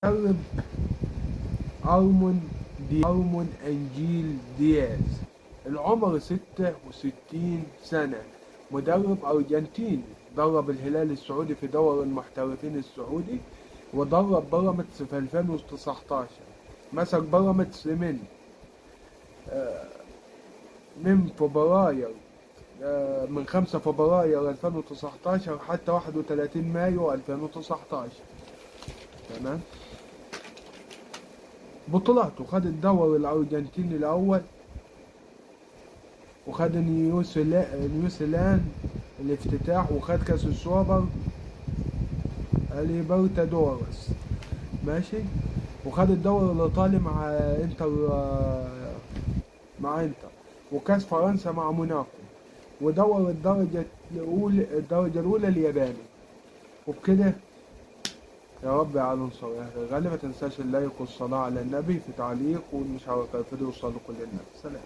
مدرب أرمون أنجيل دياز، العمر 66 سنة، مدرب أرجنتيني، درب الهلال السعودي في دوري المحترفين السعودي، ودرب بيراميدز في 2019. مسك بيراميدز من فبراير، من 5 فبراير 2019 حتى 31 مايو 2019. تمام. بطولاته: خد الدوري الأرجنتيني الأول، وخد نيوزيلاند الافتتاح، وخد كاس السوبر ليبرتادورس، ماشي، وخد الدوري الإيطالي مع انتر، وكاس فرنسا مع موناكو، ودور الدرجة الأولى الياباني. وبكده يا رب يا العنصر يا أهل الغالي، ما تنساش ال like والصلاة على النبي في تعليق والمشاركة، الفيديو يوصل لكل الناس. سلام.